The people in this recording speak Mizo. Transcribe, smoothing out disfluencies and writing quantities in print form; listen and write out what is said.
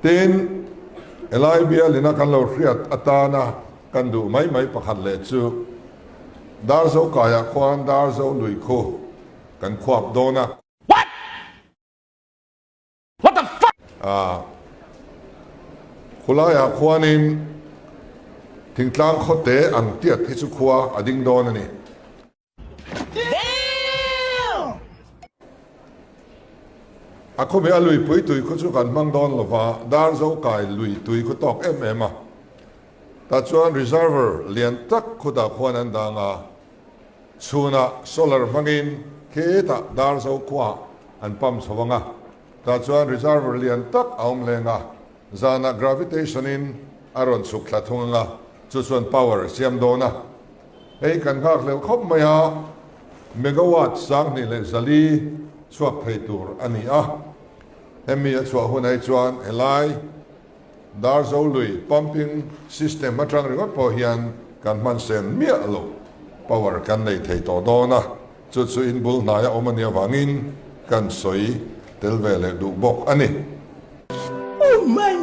Tin, helai bialina kan lo hriat atana kan duh mai mai pakhat leh chu Darzo kaiah khuan Darzo lui khu kan khuap dawn a. A, khulaiah khuanin thingtlang khawte ang tiat hi chu khua a ding dawn a ni. A khawmeh a luipui tui khu chu kan hmang dawn lo va, Darzo kai lui tui khu tawk em em a. Tah chuan reservoir lian tak khutah khuan an dang a, chhunah solar hmangin khitah Darzo khuaah an pump chho ang a. Tah chuan reservoir lian tak a awm leng a, zanah gravitation in a rawn chhuk thla thung ang a, chu chuan power a siam dawn a. Hei kan nghak hlel khawp mai a, megawatt 2400 chhuak thei tur a ni a. Hemi a chhuah hunah hi chuan helai Darzo lui pumping system atang ringawt pawh hian kan hman sen miah lo power kan nei thei tawh dawn a, chu chu in bul hnai a awm a nih avangin kan sawi tel ve leh duh bawk a ni. Oh my!